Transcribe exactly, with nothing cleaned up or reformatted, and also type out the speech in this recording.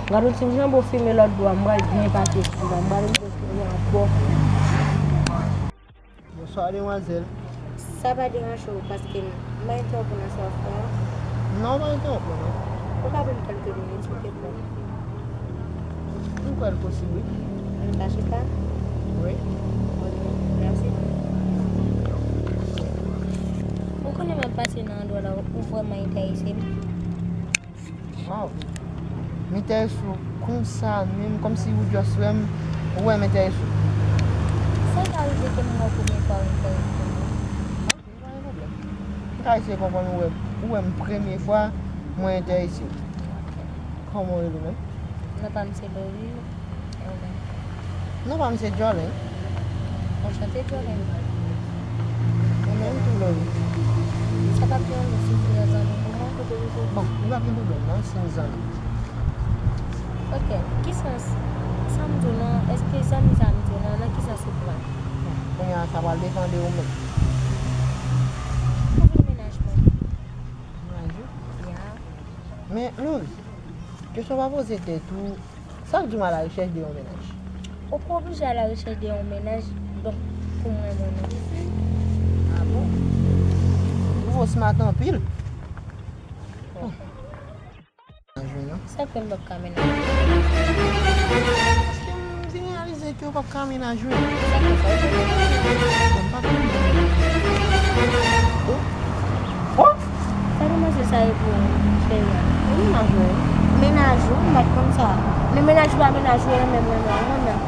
Gad yon ti jan bon fime lòt bò a, m pral byen pase sou la. M pral byen fime ankò. Bonswa, demwazèl. Sa pa deranje w, paske m pa entèwonp ou nan sa w ap fè a? Non, m pa entèwonp ou, non. Ou ka ban m kèlke minit, silteplè? M kwè l posib, wi. Ann ka chita? Wi. Ok, mèsi. Ou konnen m ap pase nan andwa la, ou vrèman enterese m. Waw. M enterese w konsa menm, kòmsi ou just wè m, ou wè m enterese w. Sa ka rive ke m wè w premye fwa ou enterese m. Ok, pa gen pwoblèm. M ka eseye konprann ou wè, ou wè m premye fwa, mwen enterese w. Kòman w rele w menm? Non pa m se Lori. E ou menm? Non pa m se Jolin. Anchante, Jolin. Ou menm tou, Lori. Sa p ap deranje si m vin yon zanmi pou mwen? Bon, li p ap gen pwoblèm non, si n zanmi. Ok, ki sans sa m di w lan, èske zanmi sa m di w lan, nan ki sans ou pran l? Kounye a, sa pral depann de ou menm. Ou vin mennaj mwen? Mennaj ou? Ya. Men, Lori, kesyon w pa poze tèt ou, sa k di w m a la rechèch de yon mennaj? Ou pa oblije a la rechèch de yon mennaj, donk, pou m renmen w non. Ah bon? Ou smart anpil. Mennaj mwen non. Se vre m p ap ka mennaj. Paske m vin reyalize ke w p ap ka mennaj mwen. Sa k fè w? Bon, m p ap mennaj mwen. Oh? Oh? Sa demanzè sa ye pou ou, cheri a? Mennaj mwen. Mennaj ou? M pa t konn sa. Men mennaj ou pa mennaj ou, e menm renmen w, renmen.